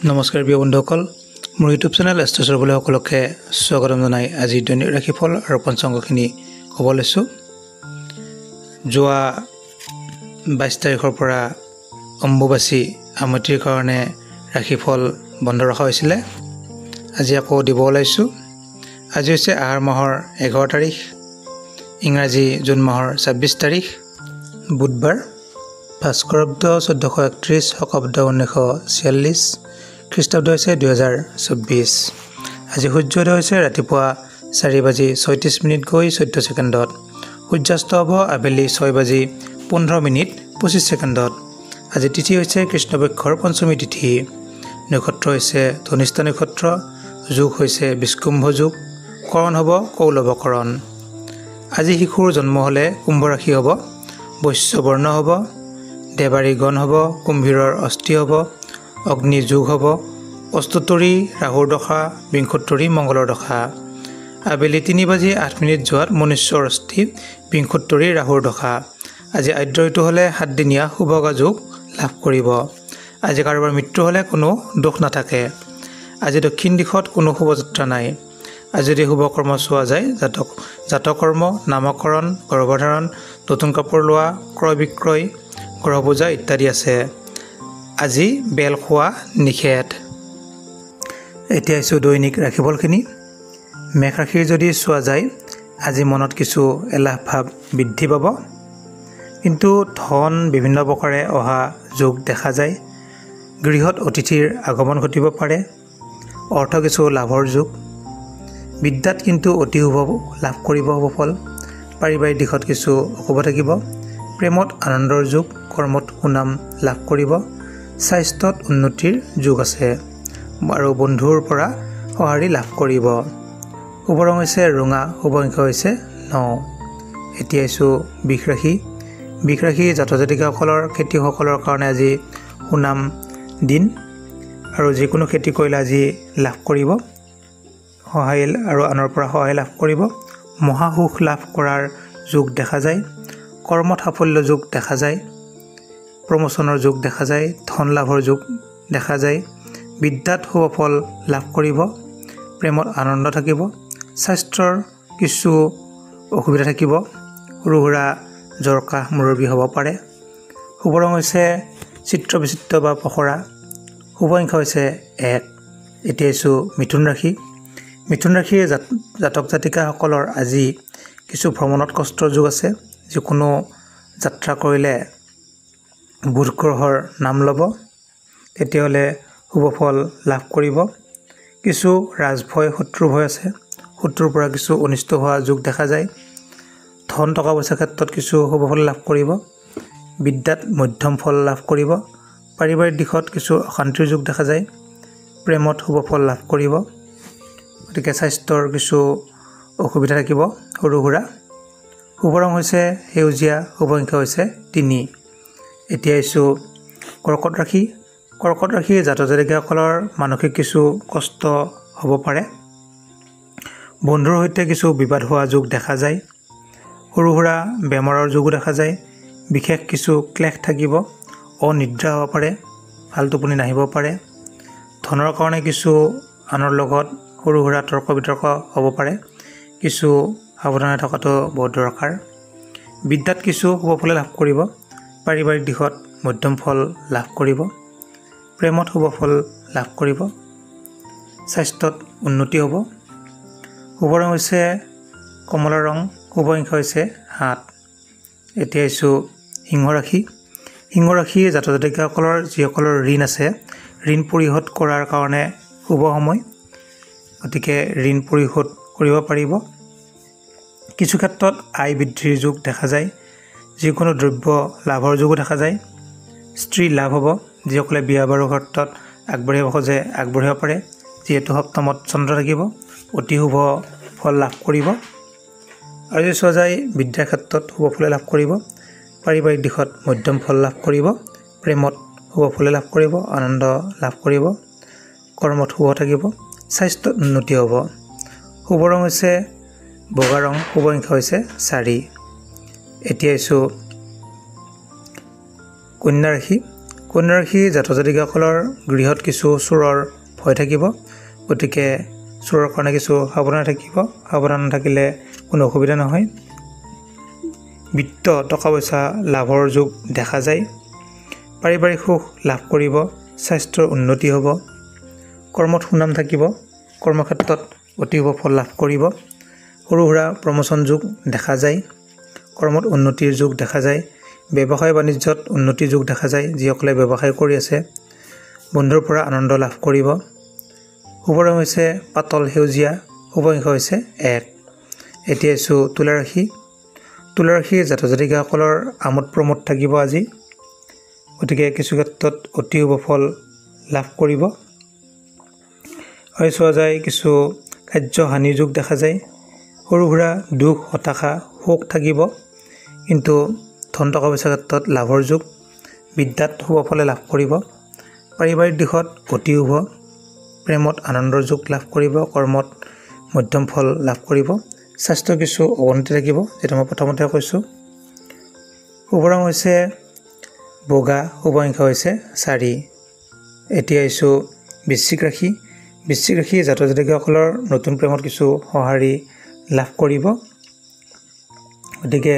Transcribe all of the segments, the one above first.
নমস্কাৰ প্ৰিয় বন্ধুসকল, মোৰ ইউটিউব চেনেল এষ্ট্ৰচৰবলৈ সকলোকে স্বাগতম জনাই আজি দৈনিক ৰাশিফল আৰু পঞ্চাংগখিনি ক'ব লৈছোঁ। যোৱা 22 তাৰিখৰ পৰা অম্বুবাচী আমতিৰ কাৰণে ৰাশিফল বন্ধ ৰখা হৈছিলে, আজি আকৌ দিব ওলাইছোঁ। আজি হৈছে আহাৰ মাহৰ 11 তাৰিখ, ইংৰাজী জুন মাহৰ 26 তাৰিখ, বুধবাৰ। ভাস্কৰাব্দ 1431, শকাব্দ 1946, খ্ৰীষ্টাব্দ হৈছে 2024। আজি সূৰ্যোদয় হৈছে ৰাতিপুৱা 4 বাজি 36 মিনিট গৈ 14 ছেকেণ্ডত। সূৰ্যাস্ত হ'ব আবেলি 6 বাজি 15 মিনিট 25 ছেকেণ্ডত। আজি তিথি হৈছে কৃষ্ণপক্ষৰ পঞ্চমী তিথি। নক্ষত্ৰ হৈছে ধনিষ্ঠা নক্ষত্ৰ। যোগ হৈছে বিষ্কুম্ভ যোগ। কৰণ হ'ব কৌলৱকৰণ। আজি শিশুৰ জন্ম হ'লে কুম্ভ ৰাশি হ'ব, বৈশ্য বৰ্ণ হ'ব, দেৱাৰী গণ হ'ব, কুম্ভীৰৰ অস্থি হ'ব, অগ্নি যোগ হ'ব, অষ্টোত্তৰী ৰাহুৰ দশা, বিংশোত্তৰী মংগলৰ দশা। আবেলি 3 বাজি 8 মিনিট যোৱাত মনুষ্যৰ অস্থি, বিংশোত্তৰী ৰাহুৰ দশা। আজি আদ্য ঋতু হ'লে সাতদিনীয়া শুভগা যোগ লাভ কৰিব। আজি কাৰোবাৰ মৃত্যু হ'লে কোনো দোষ নাথাকে। আজি দক্ষিণ দিশত কোনো শুভযাত্ৰা নাই। আজি যদি শুভকৰ্ম চোৱা যায়, জাতকৰ্ম, নামকৰণ, গৰ্ভধাৰণ, নতুন কাপোৰ লোৱা, ক্ৰয় বিক্ৰয়, গ্ৰহ পূজা ইত্যাদি আছে। আজি বেল খোৱা নিষেধ। এতিয়া আহিছোঁ দৈনিক ৰাশিফলখিনি। মেষ ৰাশিৰ যদি চোৱা যায়, আজি মনত কিছু এলাহ ভাৱ বৃদ্ধি পাব, কিন্তু ধন বিভিন্ন প্ৰকাৰে অহা যোগ দেখা যায়। গৃহত অতিথিৰ আগমন ঘটিব পাৰে। অৰ্থ কিছু লাভৰ যোগ। বিদ্যাত কিন্তু অতি শুভ লাভ কৰিব, শুভ ফল। পাৰিবাৰিক দিশত কিছু অশুভ থাকিব। প্ৰেমত আনন্দৰ যোগ। কৰ্মত সুনাম লাভ কৰিব। স্বাস্থ্যত উন্নতিৰ যোগ আছে আৰু বন্ধুৰ পৰা সঁহাৰি লাভ কৰিব। শুভ ৰং হৈছে ৰঙা, শুভ সংখ্যা হৈছে 9। এতিয়া আহিছোঁ বৃষ ৰাশি। বৃষ ৰাশি জাতক জাতিকাসকলৰ, খেতিয়কসকলৰ কাৰণে আজি সুনাম দিন আৰু যিকোনো খেতি কৰিলে আজি লাভ কৰিব সহায় আৰু আনৰ পৰা সহায় লাভ কৰিব। মহাসুখ লাভ কৰাৰ যোগ দেখা যায়। কৰ্মত সাফল্য যোগ দেখা যায়। প্ৰমোচনৰ যোগ দেখা যায়। ধন লাভৰ যোগ দেখা যায়। বিদ্যাত শুভ ফল লাভ কৰিব। প্ৰেমত আনন্দ থাকিব। স্বাস্থ্যৰ কিছু অসুবিধা থাকিব। সৰু সুৰা জ্বৰ, কাহ, মূৰৰ বিষ হ'ব পাৰে। শুভ ৰং হৈছে চিত্ৰ বিচিত্ৰ বা পখৰা। শুভ সংখ্যা হৈছে 1। এতিয়া আহিছোঁ মিথুন ৰাশি। মিথুন ৰাশিৰ জাতক জাতিকাসকলৰ আজি কিছু ভ্ৰমণত কষ্টৰ যোগ আছে। যিকোনো যাত্ৰা কৰিলে বুধ গ্ৰহৰ নাম ল'ব, তেতিয়াহ'লে শুভ ফল লাভ কৰিব। কিছু ৰাজভয়, শত্ৰু ভয় আছে। শত্ৰুৰ পৰা কিছু অনিষ্ট হোৱা যোগ দেখা যায়। ধন টকা পইচাৰ ক্ষেত্ৰত কিছু শুভ ফল লাভ কৰিব। বিদ্যাত মধ্যম ফল লাভ কৰিব। পাৰিবাৰিক দিশত কিছু অশান্তিৰ যোগ দেখা যায়। প্ৰেমত শুভ ফল লাভ কৰিব। গতিকে স্বাস্থ্যৰ কিছু অসুবিধা থাকিব সৰু সুৰা। শুভ ৰং হৈছে সেউজীয়া, শুভ সংখ্যা হৈছে 3। এতিয়া আহিছোঁ কৰ্কট ৰাশি। কৰ্কট ৰাশিৰ জাতক জাতিকাসকলৰ মানসিক কিছু কষ্ট হ'ব পাৰে। বন্ধুৰ সৈতে কিছু বিবাদ হোৱা যোগ দেখা যায়। সৰু সুৰা বেমাৰৰ যোগো দেখা যায়। বিশেষ কিছু ক্লেশ থাকিব। অনিদ্ৰা হ'ব পাৰে, ভাল টোপনি নাহিব পাৰে। ধনৰ কাৰণে কিছু আনৰ লগত সৰু সুৰা তৰ্ক বিতৰ্ক হ'ব পাৰে। কিছু সাৱধানে থকাটো বহুত দৰকাৰ। বিদ্যাত কিছু শুভ ফলে লাভ কৰিব। পাৰিবাৰিক দিশত মধ্যম ফল লাভ কৰিব। প্ৰেমত শুভ ফল লাভ কৰিব। স্বাস্থ্যত উন্নতি হ'ব। শুভ ৰং হৈছে কমলা ৰং, শুভ সংখ্যা হৈছে 7। এতিয়া আহিছোঁ সিংহ ৰাশি। সিংহ ৰাশিৰ জাতক জাতিকাসকলৰ যিসকলৰ ঋণ আছে, ঋণ পৰিশোধ কৰাৰ কাৰণে শুভ সময়। গতিকে ঋণ পৰিশোধ কৰিব পাৰিব। কিছু ক্ষেত্ৰত আয় বৃদ্ধিৰ যোগ দেখা যায়। যিকোনো দ্ৰব্য লাভৰ যোগো দেখা যায়। স্ত্ৰী লাভ হ'ব। যিসকলে বিয়া বাৰু ক্ষেত্ৰত আগবাঢ়িব খোজে, আগবাঢ়িব পাৰে। যিহেতু সপ্তমত চন্দ্ৰ থাকিব, অতি শুভ ফল লাভ কৰিব। আৰু যদি চোৱা যায়, বিদ্যাৰ ক্ষেত্ৰত শুভ ফলে লাভ কৰিব। পাৰিবাৰিক দিশত মধ্যম ফল লাভ কৰিব। প্ৰেমত শুভ ফলে লাভ কৰিব, আনন্দ লাভ কৰিব। কৰ্মত শুভ থাকিব। স্বাস্থ্যত উন্নতি হ'ব। শুভ ৰং হৈছে বগা ৰং, শুভ সংখ্যা হৈছে 4। এতিয়া আহিছোঁ কন্যা ৰাশি। কন্যা ৰাশি জাতক জাতিকাসকলৰ গৃহত কিছু চোৰৰ ভয় থাকিব, গতিকে চোৰৰ কাৰণে কিছু সাৱধান থাকিব। সাৱধান নাথাকিলে কোনো অসুবিধা নহয়। বিত্ত টকা পইচা লাভৰ যোগ দেখা যায়। পাৰিবাৰিক সুখ লাভ কৰিব। স্বাস্থ্যৰ উন্নতি হ'ব। কৰ্মত সুনাম থাকিব। কৰ্মক্ষেত্ৰত অতি শুভ ফল লাভ কৰিব। সৰু সুৰা প্ৰমোচন যোগ দেখা যায়। কৰ্মত উন্নতিৰ যোগ দেখা যায়। ব্যৱসায় বাণিজ্যত উন্নতিৰ যোগ দেখা যায়। যিসকলে ব্যৱসায় কৰি আছে বন্ধুৰ পৰা আনন্দ লাভ কৰিব। শুভ ৰং হৈছে পাতল সেউজীয়া, শুভ সংখ্যা হৈছে 1। এতিয়া আহিছোঁ তুলা ৰাশি। তুলা ৰাশিৰ জাতক জাতিকাসকলৰ আমোদ প্ৰমোদ থাকিব আজি, গতিকে কিছু ক্ষেত্ৰত অতি শুভ ফল লাভ কৰিব। আৰু চোৱা যায় কিছু কাৰ্য হানিৰ যোগ দেখা যায়। সৰু সুৰা দুখ হতাশা শোক থাকিব, কিন্তু ধন টকা পইচাৰ ক্ষেত্ৰত লাভৰ যোগ। বিদ্যাত শুভ ফলে লাভ কৰিব। পাৰিবাৰিক দিশত অতি শুভ। প্ৰেমত আনন্দৰ যোগ লাভ কৰিব। কৰ্মত মধ্যম ফল লাভ কৰিব। স্বাস্থ্য কিছু অৱনতি থাকিব, যিটো মই প্ৰথমতে কৈছোঁ। শুভ ৰং হৈছে বগা, শুভ সংখ্যা হৈছে 4। এতিয়া আহিছোঁ বৃশ্চিক ৰাশি। বৃশ্চিক ৰাশি জাতক জাতিকাসকলৰ নতুন প্ৰেমত কিছু সঁহাৰি লাভ কৰিব, গতিকে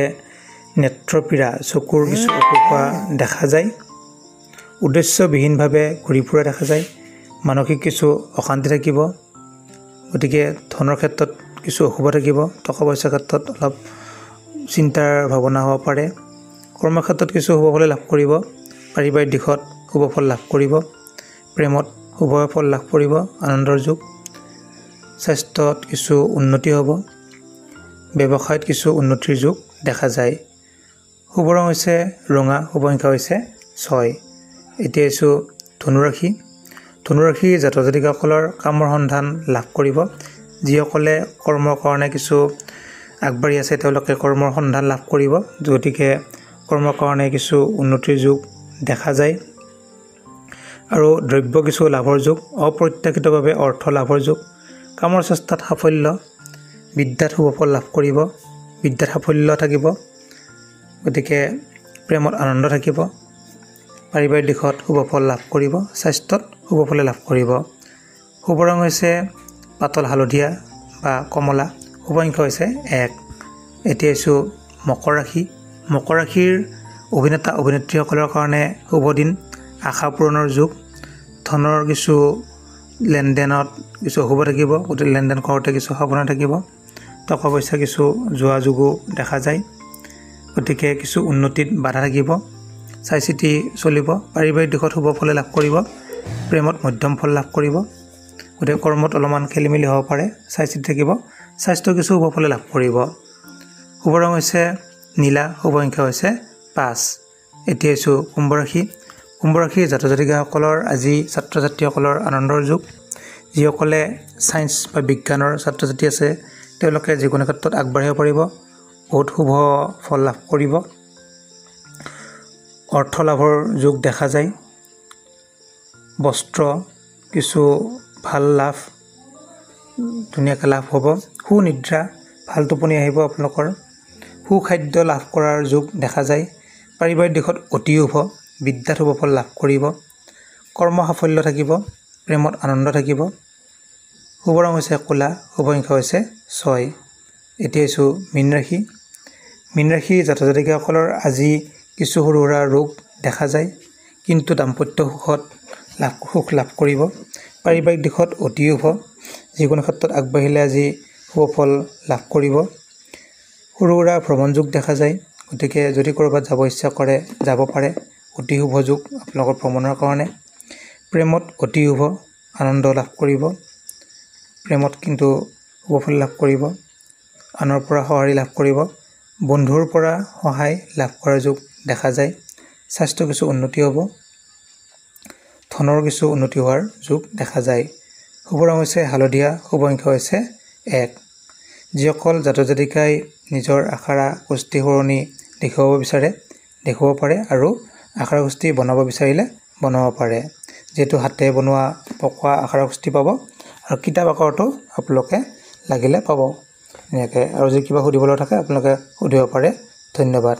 নেত্ৰপীড়া, চকুৰ কিছু অসুখ হোৱা দেখা যায়। উদ্দেশ্যবিহীনভাৱে ঘূৰি ফুৰা দেখা যায়। মানসিক কিছু অশান্তি থাকিব, গতিকে ধনৰ ক্ষেত্ৰত কিছু অশুভ থাকিব। টকা পইচাৰ ক্ষেত্ৰত অলপ চিন্তাৰ ভাৱনা হ'ব পাৰে। কৰ্মক্ষেত্ৰত কিছু শুভ ফল লাভ কৰিব। পাৰিবাৰিক দিশত শুভ ফল লাভ কৰিব। প্ৰেমত শুভ ফল লাভ কৰিব। আনন্দৰ যোগ। স্বাস্থ্যত কিছু উন্নতি হ'ব। ব্যৱসায়ত কিছু উন্নতিৰ যোগ দেখা যায়। শুভ ৰং হৈছে ৰঙা, শুভ সংখ্যা হৈছে 6। এতিয়া আহিছোঁ ধনুৰাশি। ধনুৰাশি জাতক জাতিকাসকলৰ কামৰ সন্ধান লাভ কৰিব। যিসকলে কৰ্মৰ কাৰণে কিছু আগবাঢ়ি আছে তেওঁলোকে কৰ্মৰ সন্ধান লাভ কৰিব, গতিকে কৰ্মৰ কাৰণে কিছু উন্নতিৰ যোগ দেখা যায়। আৰু দ্ৰব্য কিছু লাভৰ যোগ, অপ্ৰত্যাশিতভাৱে অৰ্থ লাভৰ যোগ। কামৰ চেষ্টাত সাফল্য। বিদ্যাত শুভ ফল লাভ কৰিব। বিদ্যাত সাফল্য থাকিব, গতিকে প্ৰেমত আনন্দ থাকিব। পাৰিবাৰিক দিশত শুভ ফল লাভ কৰিব। স্বাস্থ্যত শুভ ফলে লাভ কৰিব। শুভ ৰং হৈছে পাতল হালধীয়া বা কমলা, শুভ সংখ্যা হৈছে 1। এতিয়া আহিছোঁ মকৰ ৰাশি। মকৰ ৰাশিৰ অভিনেতা অভিনেত্ৰীসকলৰ কাৰণে শুভ দিন। আশা পূৰণৰ যোগ। ধনৰ কিছু লেনদেনত কিছু অশুভ থাকিব, গতিকে লেনদেন কৰোঁতে কিছু সাৱধান থাকিব। টকা পইচা কিছু যোৱা যোগো দেখা যায়, গতিকে কিছু উন্নতিত বাধা থাকিব। চাই চিতি চলিব। পাৰিবাৰিক দিশত শুভ ফলে লাভ কৰিব। প্ৰেমত মধ্যম ফল লাভ কৰিব, গতিকে কৰ্মত অলপমান খেলি মেলি হ'ব পাৰে, চাই চিতি থাকিব। স্বাস্থ্য কিছু শুভ ফলে লাভ কৰিব। শুভ ৰং হৈছে নীলা, শুভ সংখ্যা হৈছে 5। এতিয়া আহিছোঁ কুম্ভ ৰাশি। কুম্ভ ৰাশিৰ জাতক জাতিকাসকলৰ আজি ছাত্ৰ ছাত্ৰীসকলৰ আনন্দৰ যুগ। যিসকলে ছায়েন্স বা বিজ্ঞানৰ ছাত্ৰ ছাত্ৰী আছে তেওঁলোকে যিকোনো ক্ষেত্ৰত আগবাঢ়িব পাৰিব, বহুত শুভ ফল লাভ কৰিব। অৰ্থ লাভৰ যোগ দেখা যায়। বস্ত্ৰ কিছু ভাল লাভ, ধুনীয়াকৈ লাভ হ'ব। সুনিদ্ৰা, ভাল টোপনি আহিব আপোনালোকৰ। সুখাদ্য লাভ কৰাৰ যোগ দেখা যায়। পাৰিবাৰিক দিশত অতি শুভ। বিদ্যাত শুভ ফল লাভ কৰিব। কৰ্ম সাফল্য থাকিব। প্ৰেমত আনন্দ থাকিব। শুভ ৰং হৈছে ক'লা, শুভ সংখ্যা হৈছে 6। এতিয়া আহিছোঁ মীন ৰাশি। মীন ৰাশি জাতক জাতিকাসকলৰ আজি কিছু সৰু সুৰা ৰোগ দেখা যায়, কিন্তু দাম্পত্য সুখত সুখ লাভ কৰিব। পাৰিবাৰিক দিশত অতি শুভ। যিকোনো ক্ষেত্ৰত আগবাঢ়িলে আজি শুভ ফল লাভ কৰিব। সৰু সুৰা ভ্ৰমণ যোগ দেখা যায়, গতিকে যদি ক'ৰবাত যাব ইচ্ছা কৰে যাব পাৰে। অতি শুভ যোগ আপোনালোকৰ ভ্ৰমণৰ কাৰণে। প্ৰেমত অতি শুভ, আনন্দ লাভ কৰিব। প্ৰেমত কিন্তু শুভ ফল লাভ কৰিব। আনৰ পৰা সঁহাৰি লাভ কৰিব। বন্ধুৰ পৰা সহায় লাভ কৰাৰ যোগ দেখা যায়। স্বাস্থ্য কিছু উন্নতি হ'ব। ধনৰ কিছু উন্নতি হোৱাৰ যোগ দেখা যায়। শুভ ৰং হৈছে হালধীয়া, শুভ সংখ্যা হৈছে 1। যিসকল জাতক জাতিকাই নিজৰ আখাৰা কুস্তি সৰণি দেখুৱাব বিচাৰে দেখুৱাব পাৰে, আৰু আখাৰা কুস্তি বনাব বিচাৰিলে বনাব পাৰে। যিহেতু হাতে বনোৱা পকোৱা আখাৰা কুস্তি পাব, আৰু কিতাপ আকাৰতো আপোনালোকে লাগিলে পাব ধুনীয়াকৈ। আৰু যদি কিবা সুধিবলৈ থাকে আপোনালোকে সুধিব পাৰে। ধন্যবাদ।